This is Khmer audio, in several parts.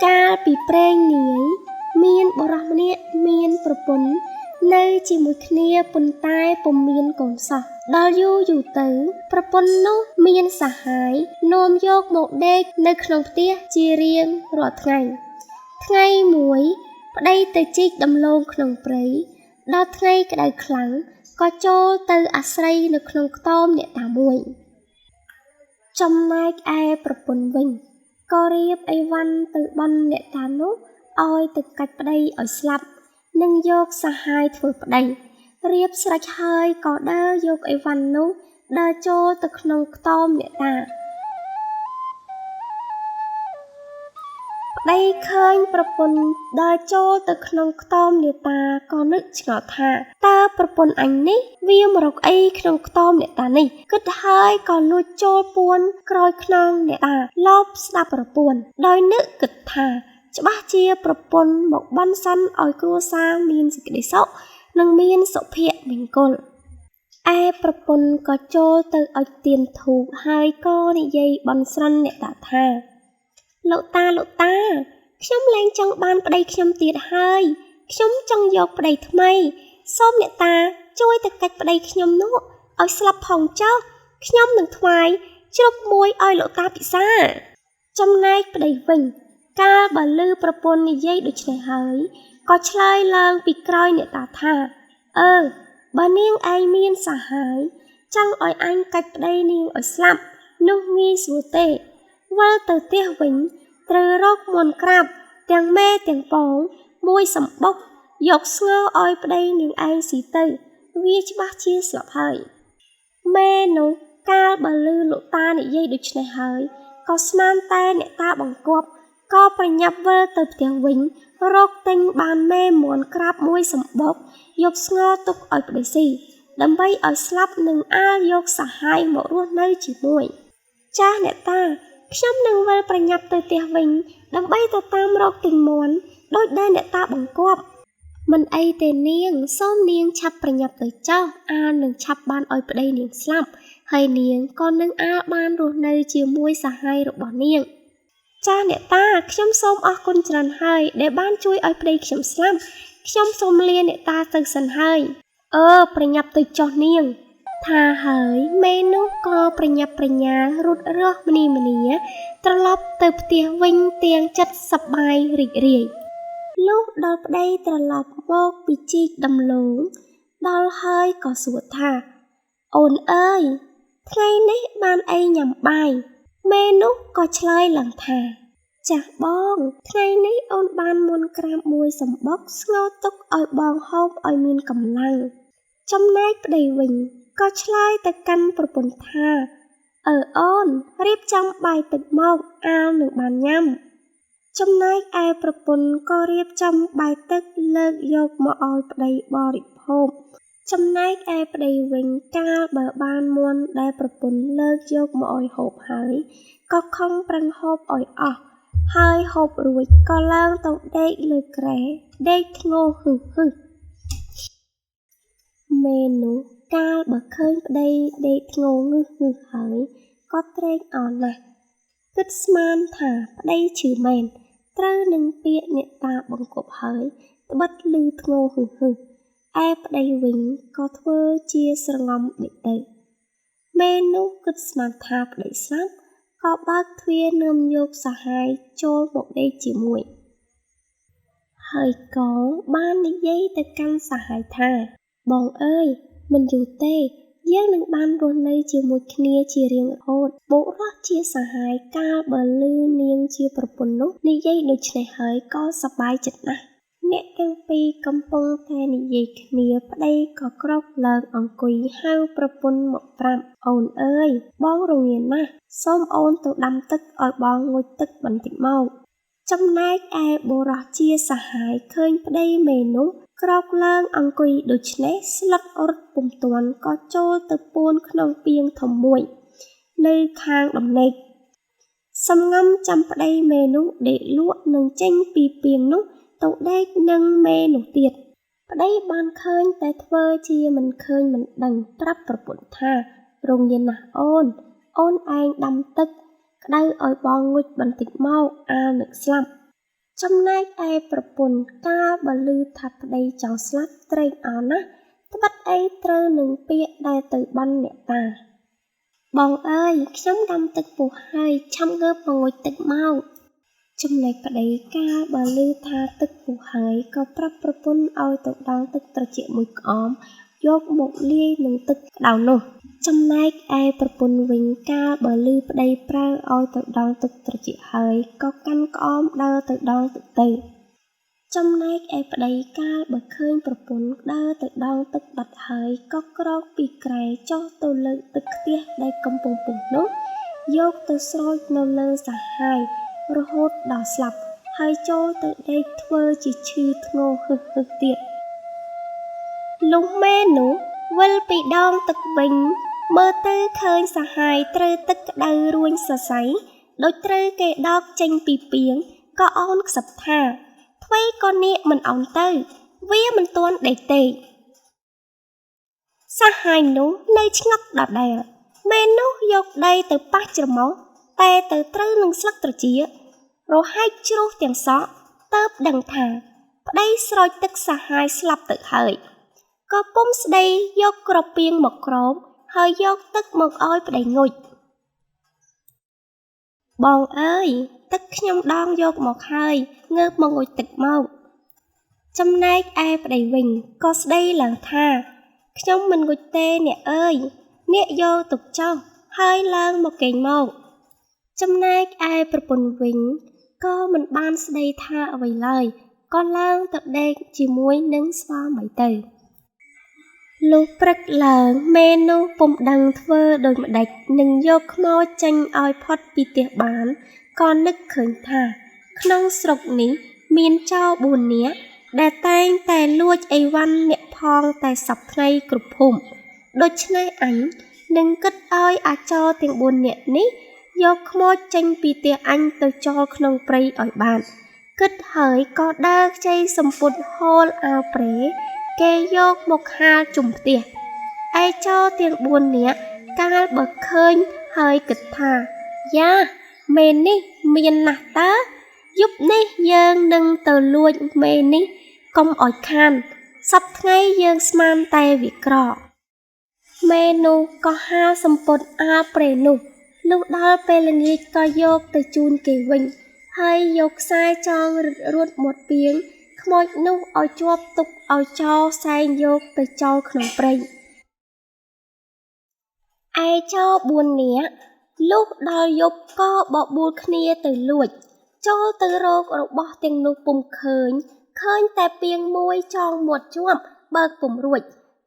កាលពីព្រេងនាយមានបុរសម្នាក់មានប្រពន្ធនៅជាមួយគ្នាប៉ុន្តែពុំមានកូនសោះដល់យូរយូរទៅប្រពន្ធនោះមានសហាយនាំយកមកដេកនៅក្នុងផ្ទះជារៀងរាល់ថ្ងៃថ្ងៃមួយប្តីទៅជីកដំឡូងក្នុងព្រៃដល់ថ្ងៃក្តៅខ្លាំងក៏ចូលទៅអាស្រ័យនៅក្នុងខ្ទមអ្នកតាមួយចំណែកឯប្រពន្ធវិញក៏រៀបអីវ៉ាន់ទៅបន់អ្នកតានោះឲ្យទៅកាច់ប្តីឲ្យស្លាប់និងយកសហាយធ្វើប្តីរៀបស្រេចហើយក៏ដើរយកអីវ៉ាន់នោះដើរចូលទៅក្នុងខ្ទមអ្នកតាប្តីឃើញប្រពន្ធដើរចូលទៅក្នុងខ្ទមអ្នកតាក៏នឹកឆ្ងល់ថាតើប្រពន្ធអញនេះវាមករកអីក្នុងខ្ទមអ្នកតានេះគិតហើយក៏លួចចូលពួនក្រោយខ្នងអ្នកតាលបស្ដាប់ប្រពន្ធដោយនឹកគិតថាច្បាស់ជាប្រពន្ធមកបន់សន់ឲ្យគ្រួសារមានសេចក្តីសុខនិងមានសុភមង្គលឯប្រពន្ធក៏ចូលទៅឲ្យទៀនធូបហើយក៏និយាយបន់ស្រន់អ្នកតាថាលោកតាលោកតាខ្ញុំលែងចង់បានប្តីខ្ញុំទៀតហើយខ្ញុំចង់យកប្តីថ្មីសូមអ្នកតាជួយទៅកាច់ប្តីខ្ញុំនោះឲ្យស្លាប់ផងចុះខ្ញុំនឹងថ្វាយជ្រូកមួយឲ្យលោកតាពិសាចំណែកប្តីវិញកាលបើឮប្រពន្ធនិយាយដូច្នេះហើយក៏ឆ្លើយឡើងពីក្រោយអ្នកតាថាអើបើនាងឯងមានសហាយចង់ឲ្យអញកាច់ប្តីនាងឲ្យស្លាប់នោះងាយស្រួលទេវិលទៅផ្ទះវិញត្រូវរកមន្តក្រាបទាំងមេទាំងពងមួយសម្បុកយកស្ងោឲ្យប្តីនាងឯងស៊ីទៅវាច្បាស់ជាស្លាប់ហើយមេនោះកាលបើឮលោកតានិយាយដូច្នេះហើយក៏ស្មានតែអ្នកតាបង្គាប់ក៏ប្រញាប់វិលទៅផ្ទះវិញរកទិញបានមេមន់ក្រាបមួយសម្បុកយកស្ងោទុកឲ្យប្តីស៊ីដើម្បីឲ្យស្លាប់និងអាលយកសហាយមករស់នៅជាមួយចាស់អ្នកតាខ្ញុំនឹងវិលប្រញាប់ទៅផ្ទះវិញដើម្បីទៅតាមរកទិញមន់ដោយដែលអ្នកតាបង្គាប់មិនអីទេនាងសូមនាងឆាប់ប្រញាប់ទៅចោះអាលនឹងឆាប់បានឲ្យប្តីនាងស្លាប់ហើយនាងក៏នឹងអាលបានរស់នៅជាមួយសហាយរបស់នាងចាស់អ្នកតាខ្ញុំសូមអរគុណច្រើនហើយដែលបានជួយឲ្យប្តីខ្ញុំស្លាប់ខ្ញុំសូមលាអ្នកតាទៅសិនហើយអើប្រញាប់ទៅចុះនាងថាហើយមេនោះក៏ប្រញាប់ប្រញាល់រត់រើសមនីមនាត្រឡប់ទៅផ្ទះវិញទាំងចិត្តសប្បាយរីករាយលុះដល់ប្តីត្រឡប់មកពីជីកដំឡូងដល់ហើយក៏សួរថាអូនអើយថ្ងៃនេះបានអីញ៉ាំបាយមេនោះក៏ឆ្លើយឡើងថាចាស់បងថ្ងៃនេះអូនបានមន្តក្រាបមួយសម្បុកស្ងោរទុកឲ្យបងហូបឲ្យមានកម្លាំងចំណែកប្តីវិញក៏ឆ្លើយទៅកាន់ប្រពន្ធថាអើអូនរៀបចំបាយទឹកមកអាលនឹងបានញ៉ាំចំណែកឯប្រពន្ធក៏រៀបចំបាយទឹកលើកយកមកឲ្យប្តីបរិភោគចំណែកឯប្តីវិញកាលបើបានមន់ដែលប្រពន្ធលើកយកមកឲ្យហូបហើយក៏ខំប្រឹងហូបឲ្យអស់ហើយហូបរួចក៏ឡើងទៅដេកលើគ្រែដេកធ្ងោហឹហឹមេនោះកាលបើឃើញប្តីដេកធ្ងោងឹសងឹសហើយក៏ត្រេកអរណាស់គិតស្មានថាប្តីឈឺមែនត្រូវនឹងពាក្យអ្នកតាបង្គាប់ហើយត្បិតឮធ្ងោហឹហឹឯប្តីវិញក៏ធ្វើជាស្រងំដេកទៅមេនោះគិតស្មានថាប្តីស្លាប់ក៏បើកទ្វារនាំយកសហាយចូលមកដេកជាមួយហើយក៏បាននិយាយទៅកាន់សហាយថាបងអើយមិនយូរទេយើងនឹងបានរស់នៅជាមួយគ្នាជារៀងរហូតបុរសជាសហាយកាលបើឮនាងជាប្រពន្ធនោះនិយាយដូច្នេះហើយក៏សប្បាយចិត្តណាស់អ្នកទាំងពីរកំពុងតែនិយាយគ្នាប្តីក៏ក្រោកឡើងអង្គុយហៅប្រពន្ធមកប្រាប់អូនអើយបងរងាណាស់សូមអូនទៅដាំទឹកឲ្យបងងូតទឹកបន្តិចមកចំណែកឯបុរសជាសហាយឃើញប្តីមេនោះក្រោកឡើងអង្គុយដូច្នេះស្លឹករត់ពុំទាន់ក៏ចូលទៅពួនក្នុងពាងធំមួយនៅខាងដំណេកសំងំចាំប្តីមេនោះដេកលក់នឹងចេញពីពាងនោះទៅដេកនឹងមេនោះទៀតប្តីបានឃើញតែធ្វើជាមិនឃើញមិនដឹងប្រាប់ប្រពន្ធថារងាណាស់អូនអូនឯងដាំទឹកក្តៅឲ្យបងងូតបន្តិចមកអាលនឹងស្លាប់ ចំណែកឯប្រពន្ធកាលបើឮថាប្តីចង់ស្លាប់ត្រេកអរណាស់ ត្បិតអីត្រូវនឹងពាក្យដែលទៅបន់អ្នកតា បងអើយខ្ញុំដាំទឹកពុះហើយឆាប់ងើបមកងូតទឹកមក ចំណែកប្តីកាលបើឮថាទឹកពុះហើយក៏ប្រាប់ប្រពន្ធឲ្យទៅដងទឹកត្រជាក់មួយក្អមយកមកលាយនឹងទឹកក្តៅនោះ ចំណែកឯប្រពន្ធវិញកាលបើឮប្តីប្រើឲ្យទៅដងទឹកត្រជាក់ហើយក៏កាន់ក្អមដើរទៅដងទឹកទៅ ចំណែកឯប្តីកាលបើឃើញប្រពន្ធដើរទៅដងទឹកបាត់ហើយក៏ក្រោកពីគ្រែចុះទៅលើកទឹកខ្ទះដែលកំពុងពុះនោះយកទៅស្រោចនៅលើសហាយរហូតដល់ស្លាប់ហើយចូលទៅដេកធ្វើជាឈឺធ្ងរហឹសៗទៀត លុះមេនោះវិលពីដងទឹកវិញមើលទៅឃើញសហាយត្រូវទឹកក្តៅរួញសរសៃដូចត្រូវគេដោកចេញពីពាងក៏អោនខ្សឹបថា អ្វីក៏នាគមិនអោនទៅ វាមិនទាន់ដេកទេ សហាយនោះនៅឆ្ងឹកដដែល មេនោះយកដីទៅប៉ះច្រមុះតែទៅត្រូវនឹងស្លឹកត្រចៀករហែកជ្រុះទាំងសក់ ទើបដឹងថាប្តីស្រោចទឹកសហាយស្លាប់ទៅហើយ ក៏ពុំស្ដីយកក្រពាងមកគ្របហើយយកទឹកមកឲ្យប្តីងូត បងអើយទឹកខ្ញុំដងយកមកហើយងើបមកងូតទឹកមក ចំណែកឯប្តីវិញក៏ស្ដីឡើងថាខ្ញុំមិនងូតទេអ្នកអើយអ្នកយកទុកចុះហើយឡើងមកគេងមក ចំណែកឯប្រពន្ធវិញក៏មិនបានស្ដីថាអ្វីឡើយក៏ឡើងទៅដេកជាមួយនឹងស្វាមីទៅ លុះព្រឹកឡើងមេនោះពុំដឹងធ្វើដូចម្តេចនឹងយកខ្មោចចេញឲ្យផុតពីផ្ទះបាន ក៏នឹកឃើញថាក្នុងស្រុកនេះមានចោរ4នាក់ដែលតែងតែលួចអីវ៉ាន់អ្នកផងតែសព្វថ្ងៃគ្រប់ភូមិ ដូច្នេះអញនឹងគិតឲ្យអាចោរទាំង4នាក់នេះយកខ្មោចចេញពីផ្ទះអញទៅចោលក្នុងព្រៃឲ្យបាន គិតហើយក៏ដើរខ្ចីសំពត់ហូលអាវព្រែគេយកមកហាលជុំផ្ទះ ឯចោរទាំង4នាក់កាលបើឃើញហើយគិតថាយ៉ាមេនេះមានណាស់តើយប់នេះយើងនឹងទៅលួចមេនេះកុំឲ្យខានសព្វថ្ងៃយើងស្មានតែវាក្រ មេនោះក៏ហាលសំពត់អាវព្រែនោះលុះដល់ពេលល្ងាចក៏យកទៅជូនគេវិញ ហើយយកខ្សែចងរឹតរួតមាត់ពាងខ្មោចនោះឲ្យជាប់ទុកឲ្យចោរសែងយកទៅចោលក្នុងព្រៃ ឯចោរ4នាក់លុះដល់យប់ក៏បបួលគ្នាទៅលួច ចូលទៅរករបស់ទាំងនោះពុំឃើញ ឃើញតែពាងមួយចងមាត់ជាប់បើកពុំរួច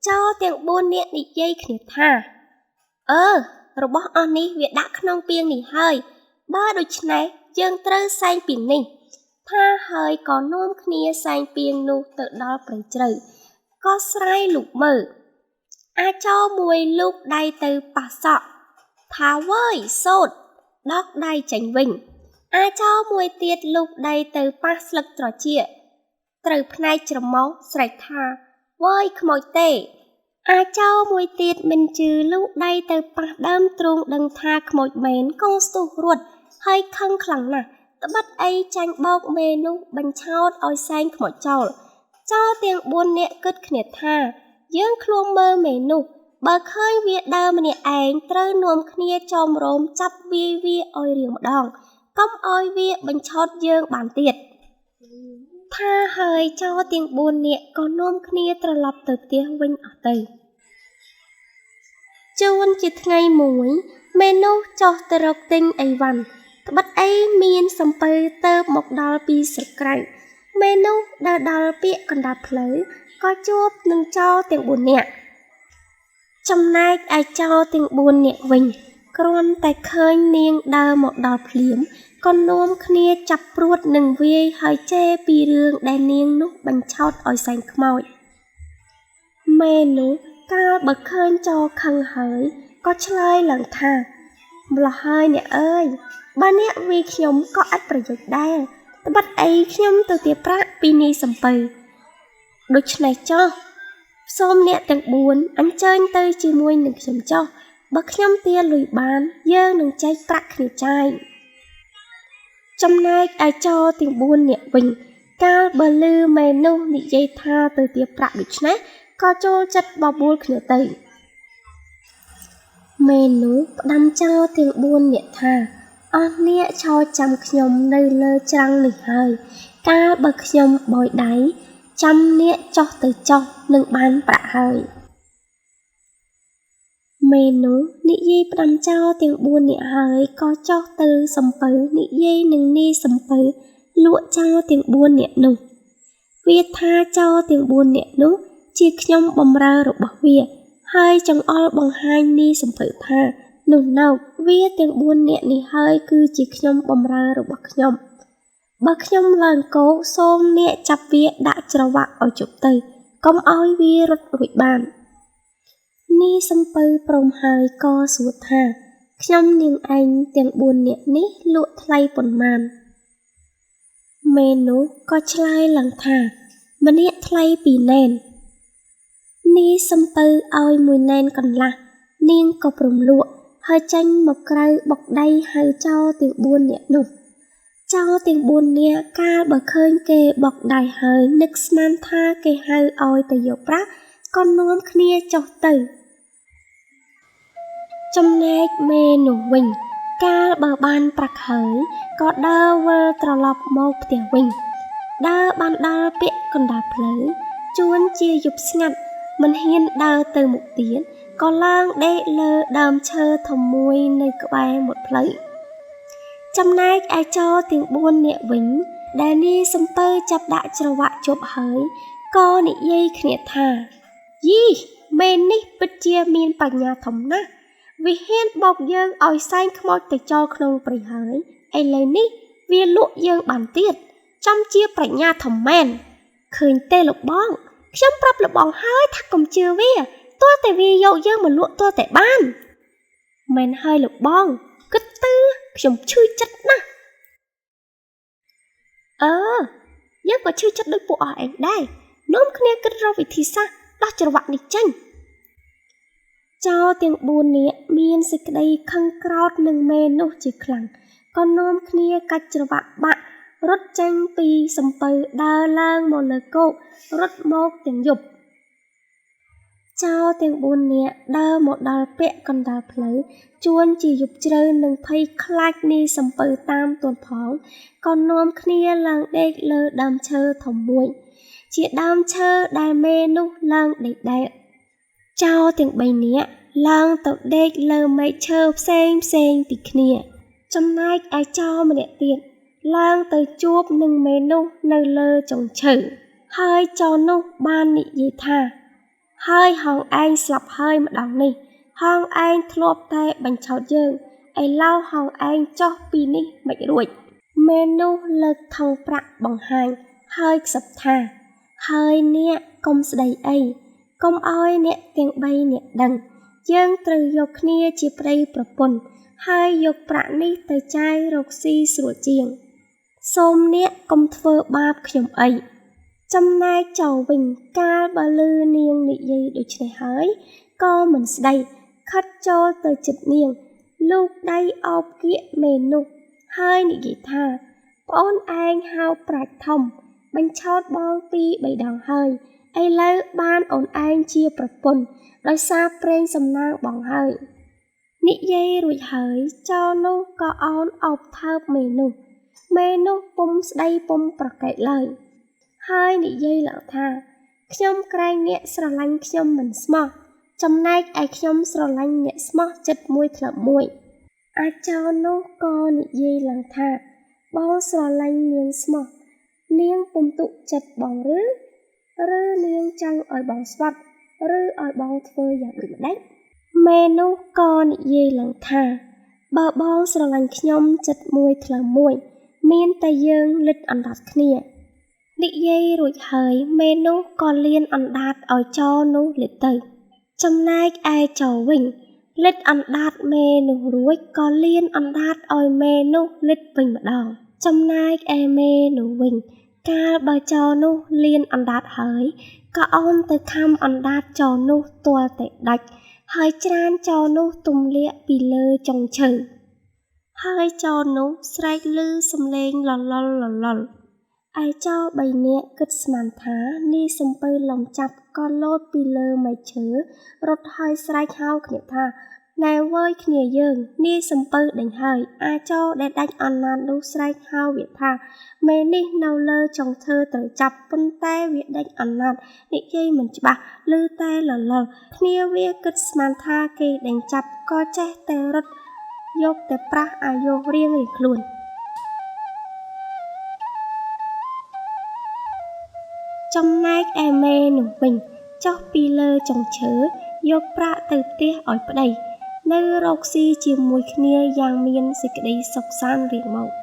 ចោរទាំង4នាក់និយាយគ្នាថាអឺរបស់អស់នេះវាដាក់ក្នុងពាងនេះហើយ បើដូច្នេះយើងត្រូវសែងពីនេះ ថាហើយក៏នាំគ្នាសែងពាងនោះទៅដល់ព្រៃជ្រៅ ក៏ស្រែលូកមើល អាចោរមួយលូកដៃទៅប៉ះសក់ ថាវើយសូត្រ ដោកដៃចេញវិញ អាចោរមួយទៀតលូកដៃទៅប៉ះស្លឹកត្រចៀក ត្រូវផ្នែកច្រមុះស្រែកថាវើយខ្មោចទេ អាចោរមួយទៀតមិនជឿលូកដៃទៅប៉ះដើមទ្រូងដឹងថាខ្មោចមែនក៏ស្ទុះរត់ហើយខឹងខ្លាំងណាស់ ត្បិតអីចាញ់បោកមេនោះបញ្ឆោតឲ្យសែងខ្មោចចោល ចោរទាំង4នាក់គិតគ្នាថាយើងឃ្លាំមើលមេនោះ បើឃើញវាដើរម្នាក់ឯងត្រូវនាំគ្នាចោមរោមចាប់វាយវាឲ្យរៀងម្ដង កុំឲ្យវាបញ្ឆោតយើងបានទៀត ថាហើយចោរទាំង4នាក់ក៏នាំគ្នាត្រឡប់ទៅផ្ទះវិញអស់ទៅ ជួនជាថ្ងៃមួយមេនោះចុះទៅរកទិញអីវ៉ាន់ ត្បិតអីមានសំពៅទៅមកដល់ពីស្រុកក្រៅ មេនោះដើរដល់ពាក្យកណ្ដាលផ្លូវក៏ជួបនឹងចោរទាំង4នាក់ ចំណែកឯចោរទាំង4នាក់វិញគ្រាន់តែឃើញនាងដើរមកដល់ភ្លាមក៏នាំគ្នាចាប់ព្រួតនឹងវាយហើយជេរពីរឿងដែលនាងនោះបញ្ឆោតឲ្យសែងខ្មោច មេនោះកាលបើឃើញចោរខឹងហើយក៏ឆ្លើយឡើងថាម្លោះហើយអ្នកអើយបើអ្នកវាយខ្ញុំក៏ឥតប្រយោជន៍ដែរ ត្បិតអីខ្ញុំទៅទារប្រាក់ពីនាយសំពៅ ដូច្នេះចុះសូមអ្នកទាំង4អញ្ជើញទៅជាមួយនឹងខ្ញុំចុះ បើខ្ញុំទារលុយបានយើងនឹងចែកប្រាក់គ្នាចាយ ចំណែកឯចោរទាំង4នាក់វិញ កាលបើឮមេនោះនិយាយថាទៅទារប្រាក់ដូច្នេះ ក៏ចូលចិត្តបបួលគ្នាទៅមេនោះផ្ដាំចោរទាំង4នាក់ថាអស់អ្នកឈរចាំខ្ញុំនៅលើច្រាំងនេះហើយកាលបើខ្ញុំបោយដៃចាំអ្នកចុះទៅចុះនឹងបានប្រាក់ហើយមេនោះនិយាយផ្ដាំចោរទាំង4នាក់ហើយក៏ចុះទៅសំពៅនិយាយនឹងនាយសំពៅលក់ចោរទាំង4នាក់នោះវាថាចោរទាំង4នាក់នោះជាខ្ញុំបំរើរបស់វាហើយចង្អុលបង្ហាញនាយសំពៅថានោះណោកវាទាំង4នាក់នេះហើយគឺជាខ្ញុំបំរើរបស់ខ្ញុំបើខ្ញុំឡើងគោកសូមអ្នកចាប់វាដាក់ច្រវាក់ឲ្យជប់ទៅកុំឲ្យវារត់រួចបាននាយសំពៅព្រមហើយក៏សួរថាខ្ញុំនាងឯងទាំង4នាក់នេះលក់ថ្លៃប៉ុន្មានមេនោះក៏ឆ្លើយឡើងថាម្នាក់ថ្លៃ2ណែននាយសំពៅឲ្យ1ណែនកន្លះនាងក៏ព្រមលក់ហើយចេញមកក្រៅបុកដៃហៅចោរទាំង4នាក់នោះចោរទាំង4នាក់កាលបើឃើញគេបុកដៃហើយនឹកស្មានថាគេហៅឲ្យទៅយកប្រាក់ក៏នាំគ្នាចុះទៅចំណែកមេនោះវិញកាលបើបានប្រាក់ហើយក៏ដើរវិលត្រឡប់មកផ្ទះវិញដើរបានដល់ពាក្យកណ្ដាលផ្លូវជួនជាយប់ស្ងាត់មិនហ៊ានដើរទៅមុខទៀតក៏ឡើងដេកលើដើមឈើធំមួយនៅក្បែរមាត់ផ្លូវចំណែកឯចោរទាំង4នាក់វិញដែលនាយសំពៅចាប់ដាក់ច្រវាក់ជប់ហើយក៏និយាយគ្នាថាយីមេនេះពិតជាមានបញ្ញាធំណាស់វាហ៊ានបោកយើងឲ្យសែងខ្មោចទៅចោលក្នុងព្រៃហើយឥឡូវនេះវាលក់យើងបានទៀតចំជាប្រាជ្ញាធំមែនឃើញទេលោកបងខ្ញុំប្រាប់លោកបងហើយថាកុំជឿវាទាល់តែវាយកយើងមកលក់ទាល់តែបានមែនហើយលោកបងគិតទៅខ្ញុំឈឺចិត្តណាស់អឺយើងក៏ឈឺចិត្តដូចពួកអស់ឯងដែរនាំគ្នាគិតរកវិធីសាស្ត្រដោះច្រវាក់នេះចេញចោរទាំង4នាក់មានសេចក្តីខឹងក្រោធនឹងមេនោះជាខ្លាំងក៏នាំគ្នាកាច់ច្រវាក់បាក់រត់ចេញពីសំពៅដើរឡើងមកលើគោករត់មកទាំងយប់ចោរទាំង4នាក់ដើរមកដល់ពាក់កណ្ដាលផ្លូវជួនជាយប់ជ្រៅនឹងភ័យខ្លាចនាយសំពៅតាមទាន់ផងក៏នាំគ្នាឡើងដេកលើដើមឈើធំមួយជាដើមឈើដែលមេនោះឡើងដេកដែរចោរទាំង3នាក់ឡើងទៅដេកលើមែកឈើផ្សេងផ្សេងពីគ្នាចំណែកឯចោរម្នាក់ទៀតឡើងទៅជួបនឹងមេនោះនៅលើចុងឈើហើយចោរនោះបាននិយាយថាហើយហងឯងស្លាប់ហើយម្ដងនេះហងឯងធ្លាប់តែបញ្ឆោតយើងឥឡូវហងឯងចុះពីនេះមិនរួចមេនោះលើកថង់ប្រាក់បង្ហាញហើយខ្សឹបថាហើយអ្នកកុំស្ដីអីកុំឲ្យអ្នកទាំង3អ្នកដឹងយើងត្រូវយកគ្នាជាប្តីប្រពន្ធហើយយកប្រាក់នេះទៅចាយរកស៊ីស្រួលជាងសូមអ្នកកុំធ្វើបាបខ្ញុំអីចំណែកចោរវិញកាលបើឮនាងនិយាយដូច្នេះហើយក៏មិនស្ដីខិតចូលទៅចិត្តនាងលូកដៃអោបគៀកមេនោះហើយនិយាយថាប្អូនឯងហៅប្រាជ្ញធំបញ្ឆោតបងពី3ដងហើយឥឡូវបានអូនឯងជាប្រពន្ធដោយសារព្រេងសំណាងបងហើយនិយាយរួចហើយចោរនោះក៏អោនអោបថើបមេនោះមេនោះពុំស្ដីពុំប្រកែកឡើយហើយនិយាយឡើងថាខ្ញុំក្រែងអ្នកស្រឡាញ់ខ្ញុំមិនស្មោះចំណែកឯខ្ញុំស្រឡាញ់អ្នកស្មោះចិត្តមួយធ្លាប់មួយអាចោរនោះក៏និយាយឡើងថាបងស្រឡាញ់នាងស្មោះនាងពុំទុកចិត្តបងឬនាងចង់ឲ្យបងស្វាត់ឬឲ្យបងធ្វើយ៉ាងដូចម្ដេចមេនោះក៏និយាយឡើងថាបើបងស្រឡាញ់ខ្ញុំចិត្តមួយធ្លាប់មួយមានតែយើងលិតអណ្ដាតគ្នានិយាយរួចហើយមេនោះក៏លៀនអណ្ដាតឲ្យចោរនោះលិតទៅចំណែកឯចោរវិញលិតអណ្ដាតមេនោះរួចក៏លៀនអណ្ដាតឲ្យមេនោះលិតវិញម្ដងចំណែកឯមេនោះវិញកាលបើចោរនោះលៀនអណ្ដាតហើយក៏អូនទៅខំអណ្ដាតចោរនោះទាល់តែដាច់ហើយច្រានចោរនោះទម្លាក់ពីលើចុងឈើ ហើយចោរនោះស្រែកឮសំឡេងលលលលល ឯចោរបីនាក់គិតស្មានថា នាយសំពៅឡុងចាប់ក៏លោតពីលើមែកឈើរត់ហើយស្រែកហៅគ្នាថា ណែវើយគ្នាយើង នាយសំពៅដេញហើយ អាចោរដែលដាច់អណ្ណាតនោះស្រែកហៅវាថា មេនេះនៅលើចុងឈើត្រូវចាប់ ប៉ុន្តែវាដេញអណ្ណាតនិយាយមិនច្បាស់ ឮតែលល គ្នាវាគិតស្មានថាគេដេញចាប់ក៏ចេះតែរត់យកតែប្រាស់អាយុរៀងៗខ្លួន ចំណែកឯមេនោះវិញ ចុះពីលើចុងឈើ យកប្រាក់ទៅផ្ទះឲ្យប្តី នៅរកស៊ីជាមួយគ្នាយ៉ាងមានសេចក្តីសុខសាន្តរៀងមក។